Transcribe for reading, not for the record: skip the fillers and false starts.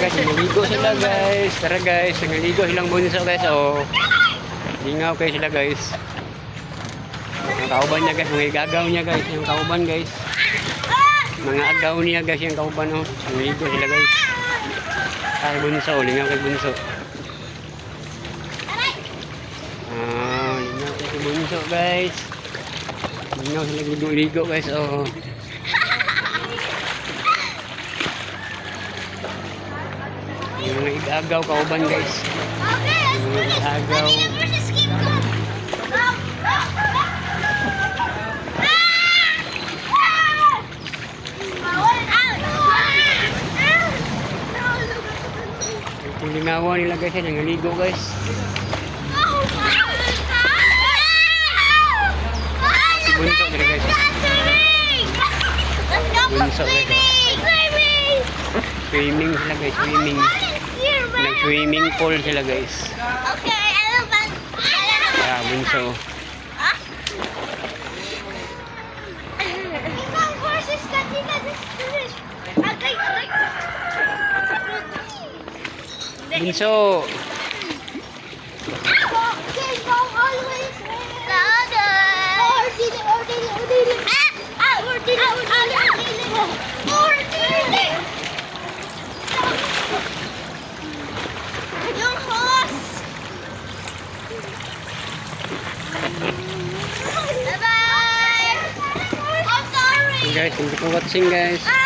Guys, naligo sila, guys. Tara, guys, naligo silang bunso, guys. Oh. Lingaw kayo sila, guys. Ang kauban niya, guys, mga igagaw niya, guys, yung kauban, guys. Mga agaw niya, guys, yung kauban, oh. Naligo sila, guys. Ay, bunso, lingaw kay bunso. Ah, lingaw kay si bunso, guys. Lingaw sila ligo-ligo, guys, oh. Yung mga igagaw kauban, guys. Okay, let's do this. Agaw. Kanina versus King Kong. Yung lingawan nila, guys, yan, nangaligo, guys. Bunso nila, guys. Let's go for Bunso, guys. swimming! Swimming! Swimming sila, guys, swimming. Nag-swimming pool sila, guys. Okay, ano ba? Kaya bunso. Ah? King Kong versus Godzilla. This is Agay, agay. Bunso! King Kong always wins. Ordili, ordili, ordili. Ah! Ah! Ordili, ordili, ordili. Ordili! Yung horse! Bye-bye! I'm sorry! Guys, thank you for watching, guys. Ah!